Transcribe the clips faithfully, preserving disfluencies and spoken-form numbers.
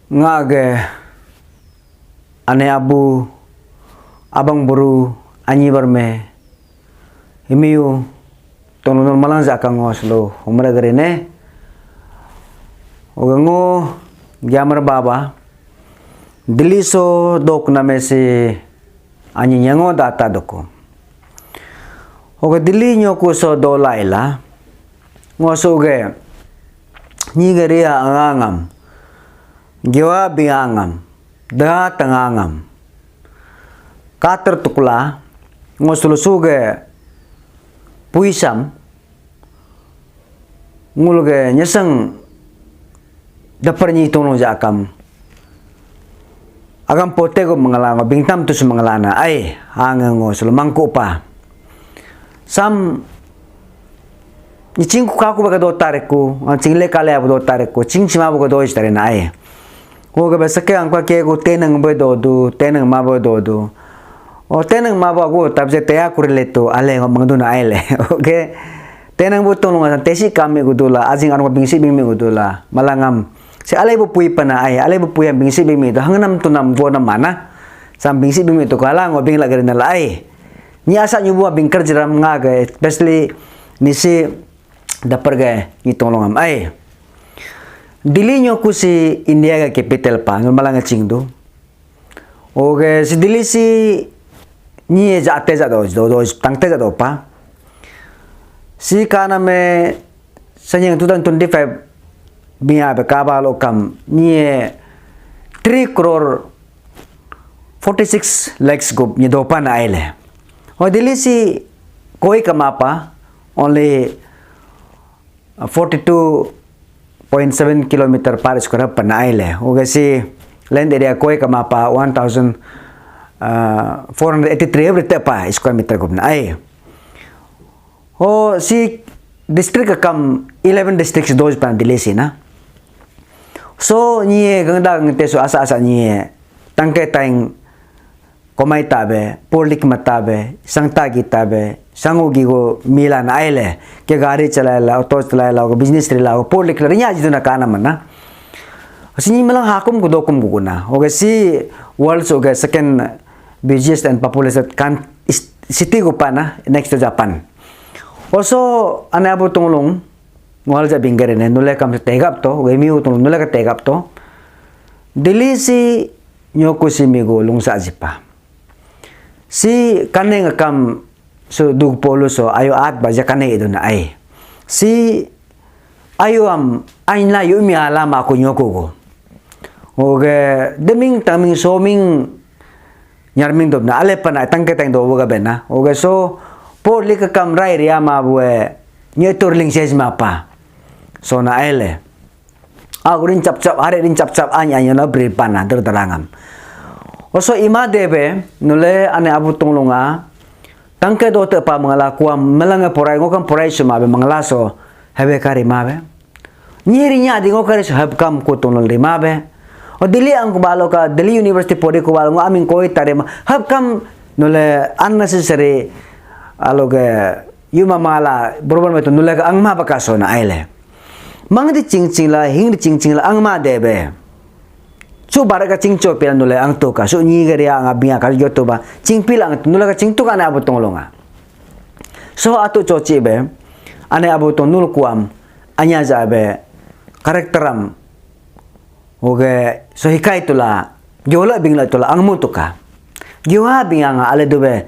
Nga ge ane abu, abang buru, anyi barme, imiu, tong lunur malang ja ka ngo selo umra gere ne. Oga ngo gyamar baba, Delhi so dok name si anyi nyango data doko. Oga Delhi nyoku so do laila, ngo so ge, nyi gere ya angangam, Gewa bingangam, da tangangam. Kater tukla, ngo sulusu ge puisam, ngul ge nyeseng dapar nyi tolong jakam. Agam pote go mangala, ngo bingtam tusu mangala na, ai, hang ngo sulu mangku pa. Sam, ni ching ku kaku baka do tarik ku, ah, ching le kale abu do tarik ku, ching chima bu do is tare na ai. Ko ga ba sake ang kwa ke ku tenang bu do du, tenang ma bu do du. O tenang ma bu agu tab je teya kuri le tu, ale ngo mangdu na ai le. Okay. Tenang bu tolong asan tesi kami ku dula, ajing anu bingsi bingmi ku dula, malangam. Si ale bu pui pana ai, ale bu pui yang bingsi bingmi tu, hangnam tu nam go nam mana. Sam bingsi bingmi tu kala ngo bing lagi na la ai. Ni asa nyubu bingkar jeram nga ge, especially nisi dapar ge ni tolong am ai. Delhi nyoku si India ge capital pa, nul malang ching du. Oke, si Delhi si ni ja te ja do, do, do, tang te ja do pa. Si kana me sanyang two thousand twenty-five biya be kaba lo kam ni three crore forty-six lakhs gup ni dopan aile. O Delhi si koi kama pa, only, uh, forty-two point seven kilometer per square pan aile. Oga si land area koi kama pa one thousand, uh, four hundred eighty-three every te pa square meter gup na ai. Ho si district kam eleven districts doj pan Delhi si na. So ni gangda gangte so asa asa ni tangke tang komai tabe, porlik matabe, sangta gi tabe, sangu gi go mila na aile, ke gari chalai la, auto chalai la, business ri la, porlik la, rinya jidu na kana mana. Sini malang hakum ku dokum ku guna. Oke si world so ke second busiest and populous kan is-, city ku pana next to Japan. Also ane abu tunglung ngol ja bingare ne nule kam tegap to, we mi utung nule ka tegap to. Delhi si nyoku si migo lungsa jipa. Si kaneng kam su dug polu so ayo at baja kaneng iduna ai. Si ayo am ain la yumi alama aku nyoku go. Oke, deming taming soming nyarming dobna ale pana tangke tang do ga bena. Oke, so por lika kam rai ria ma bue nyetur ling ses ma pa. So na ele. Aku rin cap cap, hari rin cap cap, anya anya na beri pana der terangam. Oso ima debe nule ane abu tunglunga tangke do te pa mangala kuam melanga porai ngokam porai suma be mangala so hebe kari ma be. Nyeri nya di ngokare so hab kam ko tonol rima be. O Delhi ang ko balo ka, Delhi University pori ko balo ngo amin koi tare ma hab kam nule unnecessary alo ke yuma mala berubah metu nule ka ang ma baka so na aile. Mang di ching ching la, hing di ching ching la ang ma de be. Su bara ka ching cho pila nule ang to ka, su nyi gari ang abia ka yo to ba. Ching pila ang nule ka ching to ka na abu tunglunga. So atu cho chi be. Ane abu tungnul kuam. Anya ja be character am. Oke, so hikai tula, gyola bingla tula angmu tuka. Gyoha bing anga ale dube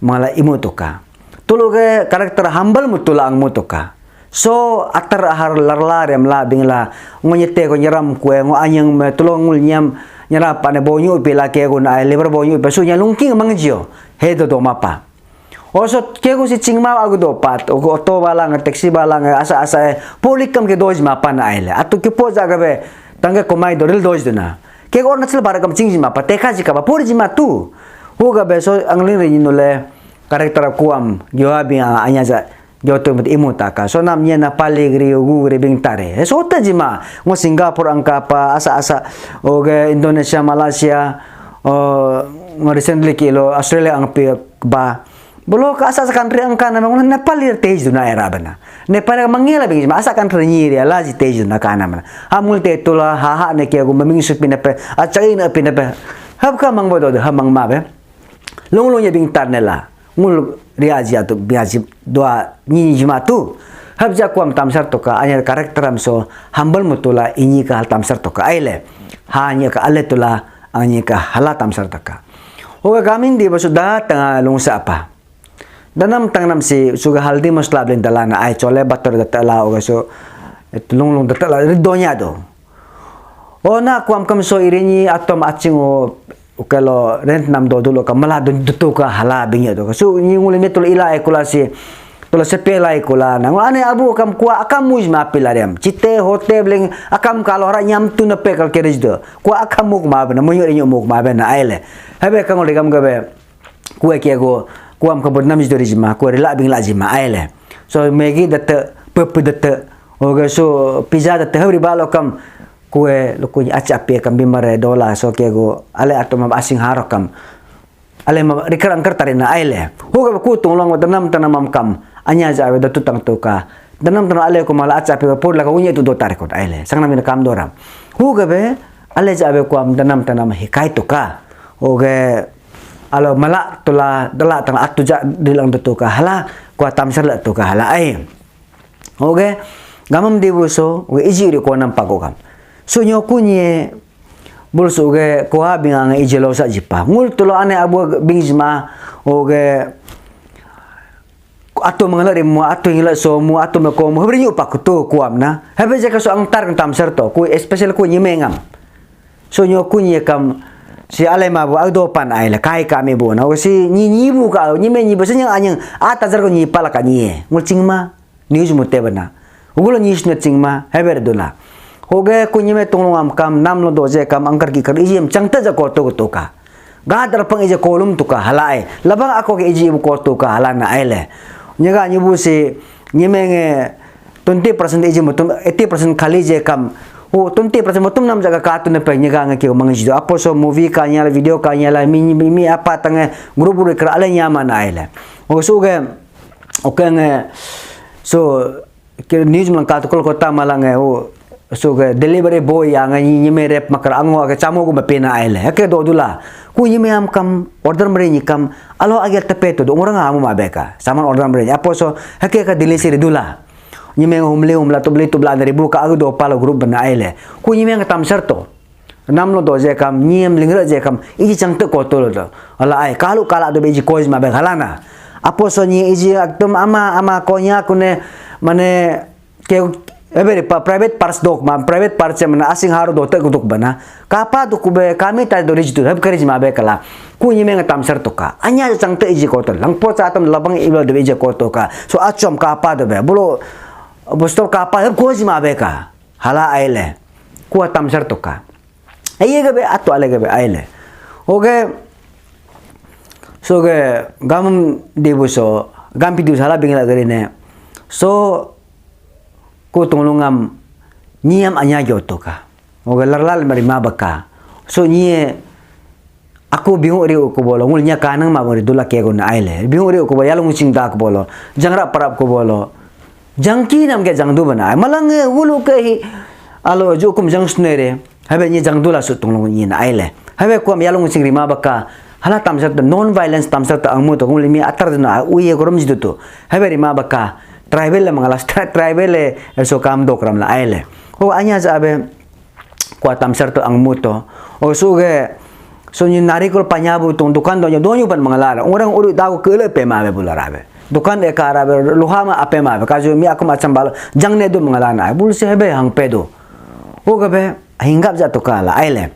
mala imu tuka. Tulu ke character humble mu tula angmu tuka. So atar ahar larla remla bingla ngo nyete ko nyeram kue ngo anyang me tulo ngul nyam nyera pane bonyu pila ke guna ai liver bonyu pe su nya lungking mangjio. He do do mapa. Oso kegu si chingma agu do pat, ogu auto bala nge, taxi bala nge, asa asa e, polikam ke doj ma pan aile. Atu ke po jaga be, tangke komai do ril doj duna. Kegu Arunachal bara kam ching jima pa, teka jika ba, pori jima tu. Hu ga be so angling re nule, character kuam, gyo abi anya ja, gyo tu mut imu taka. So nam nye na pali gri, ugu gri bing tare. E so te jima, ngo Singapore angka pa, asa asa, oge Indonesia, Malaysia, o, ngo recently kilo Australia ang pi ba, Bolo ka asa country angka na mangul Nepal lir tej duna era bana. Nepal ka mangela bing ma asa country ni ria laji tej duna kana mana. Hamul te tula ha ha ne ke gu maming supi na pe achai na pi na pe. Hab ka mang bodo ha mang ma be. Long long ya bing tar ne la. Ngul ria ji atu bia ji dua ni ji ma tu. Hab ja kuam tamsar toka anya character am so humble mutula ini ka hal tamsar toka aile. Ha nya ka ale tula anya ka hala tamsar toka. Oga gamin di basu da tanga lungsa apa. Danam tangnam si suga haldi masla blin dalana ai chole batar da tala oga so lung lung da tala ridonya do. O na kuam kam so irini atom aching o ukelo rent nam do dulo ka mala dun dutu ka hala bingya do. So ni ngule metul ila ai kula si tula sepe lai kula na ngul ane abu kam kua akam muj ma pilarem chite hote bling akam kalo hara nyam tu na pe kal keris do kua akam muk ma bena muyu rinyu muk ma bena aile. Habe kangol rigam gabe. Kue kia go kuam ka bernam jidori jima kue rila bing la jima aile. So Maggi date pepe date oga so pizza date habri balo kam kue luku acha pe kam bimare dola so kia go ale atom asing haro kam ale ma rikar angkar tarina aile. Huga ku tunglong tanam tanam am kam anya ja ave datu tang tuka. Danam tanam ale ko mala acha pe pur la ko unye tu do tar ko aile. Sangnam ina kam doram. Huga be ale ja ave kuam danam tanam hikai tuka. Oge alo mala tula dala tang atu ja dilang tu tuka hala kua tamsar la tuka hala ai. Oge gamam debu so oge iji ri kuanam pago kam. So nyoku nye bul so oge kua bing ang iji lo sa jipa. Ngul tulo ane abu bing jima oge atu mangala rimu atu hingla so mu atu meko mu habri nyu pakutu kuam na. Habe jaka so angtar tamsar to ku especially ku nyimengam. So nyo kunye kam si alai ma bu agdo pan ai la kai kami bu na si ni ni bu ka ni me ni bu senyang anyang ata jar ko ni pala ka ni ngul chingma news mu te bana ugulo news na chingma heber dula. Hoge kunye me tunglung am kam nam lo doje kam angkar ki kar iji am changta ja ko to to ka ga dar pang ije kolum to ka halai labang ako ke iji bu ko to ka halana ai le nyaga ni bu si ni me nge twenty percent iji mutum eighty percent khali je kam. O twenty percent mutum nam jaga katu ne pe nyaga nge kio mangi jido apo so movie ka nyala video ka nyala mi mi, mi apa tange guru guru kra ale nyama na aile. O so ge oke nge so ke news man katu kol kota malange o so ge delivery boy yang nge ni me rep makar ango ke chamo gu mapena aile ke do dula. Ku ni me am kam order mari ni kam alo agel tepe to do orang amu ma beka saman order mari apo so hake ka dili siri dula. Nyimeng humli humla tubli tubla dari bu ka agu do palo group bena aile. Ku nyimeng tam serto. Nam lo do je kam nyiem lingre je kam iji changte ko to lo do. Ala ai kalu kala do beji koj ma beng halana. Apo so nyi iji aktum ama ama konya kune mane ke eberi pa private parts dok ma private parts mana asing haru do te guduk bana. Kapa dukube kami tai do rijitu heb kari jima be kala. Ku nyimeng tam serto ka. Anya changte iji koto. Langpo cha tam labang ibla de iji koto ka. So achom kapa de be. Bulo bostop kapa heb ko jima be ka. Hala aile. Ku tam serto ka. Aye ga be atu ale ga be aile. Oke. So ge gamum dibu so gampi dibu hala bingla gari ne. So ku tunglungam nyiem anya gyoto ka. Oga larlal mari ma baka. So nye aku bingung ri uku bolo ngul nya kanang ma bari dula ke guna aile. Bingung ri uku bolo yalung sing da ku bolo. Jangra parap ku bolo. Jangki nam ke jangdu bana. Malang nge wulu ke hi alo jukum jang sunere. Habe nye jangdu la su tunglung nye na aile. Habe kuam yalung sing ri ma baka. Hala tamsar ta non violence tamsar ta angmu to ngul mi atar na uye gorom jidu tu. Habe ri ma baka. Tribal le mangala tribal le so kam dokram la aile. Ho anya ja abe. Kua tamsar to ang muto. O suge sunyi narikul panyabu tung dukan donyo donyo ban mangala. Orang uru dagu kele pe mabe bularabe. Dukan e karabe luhama ape mabe kaju mi aku macam balo jangne du mangala na bul se hebe hang pedu. Oga be hinggap ja tukala aile.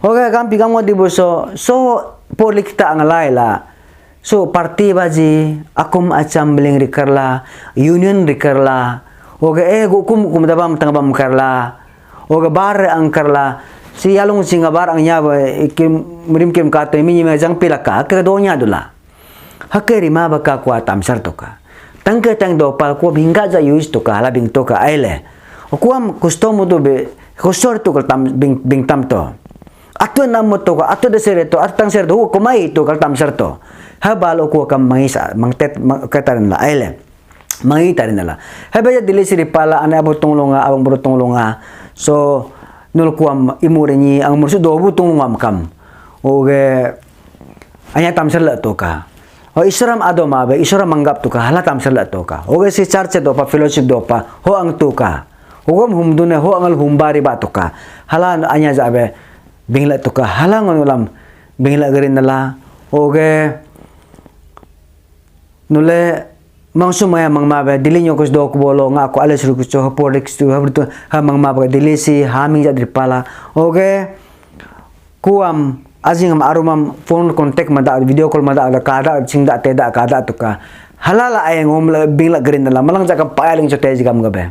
Oga gampi gamo dibu so so polik ta angalai la. So party baji akum acham bling rikarla union rikarla. Oga e gukum kum dabam tangbam karla. Oga bar ang karla si yalung singa bar ang nya ba kim rim kim ka to mi ma jang pilaka ke donya dula. Hake rima baka kua tamsar toka. Tangke tang do pal kua bingga ja use toka hala bing toka aile. Kuam custom tu be kusor tu kal tam bing bing tam to. Atu nam mo toka atu de sere to atu tang sere to kumai to kal tamsar to. Ha balo ku kam mangi sa, mangtet, mang-, ketarin la, aile. Mangi tarin la. Ha beja Delhi si ripala, ane abu tunglunga, abang buru tunglunga. So, nul kuam imu rinyi, ang mursu dobu tunglunga makam. Oge, anya tamsar la toka. O Iswaram ado ma be, Iswaram manggap tuka, hala tamsar la toka. Oge si church dopa, fellowship dopa, ho ang tuka. Hogam humdune, ho angal humbari ba tuka. Hala anya ja be, bingla tuka. Hala ngonulam, bingla gerin la. Oge, nule mangsu maya mangma be Delhi nyokus dok bolo nga ko ale suru kucho hapo riks tu habritu ha mangma be Delhi si ha ming jadri pala. Oge, kuam ajing am arumam phone contact mada, video call mada, ada kada chingda teda kada tuka. Halala ayang om la bingla gerin la malang jaka payaling chote jigam gabe.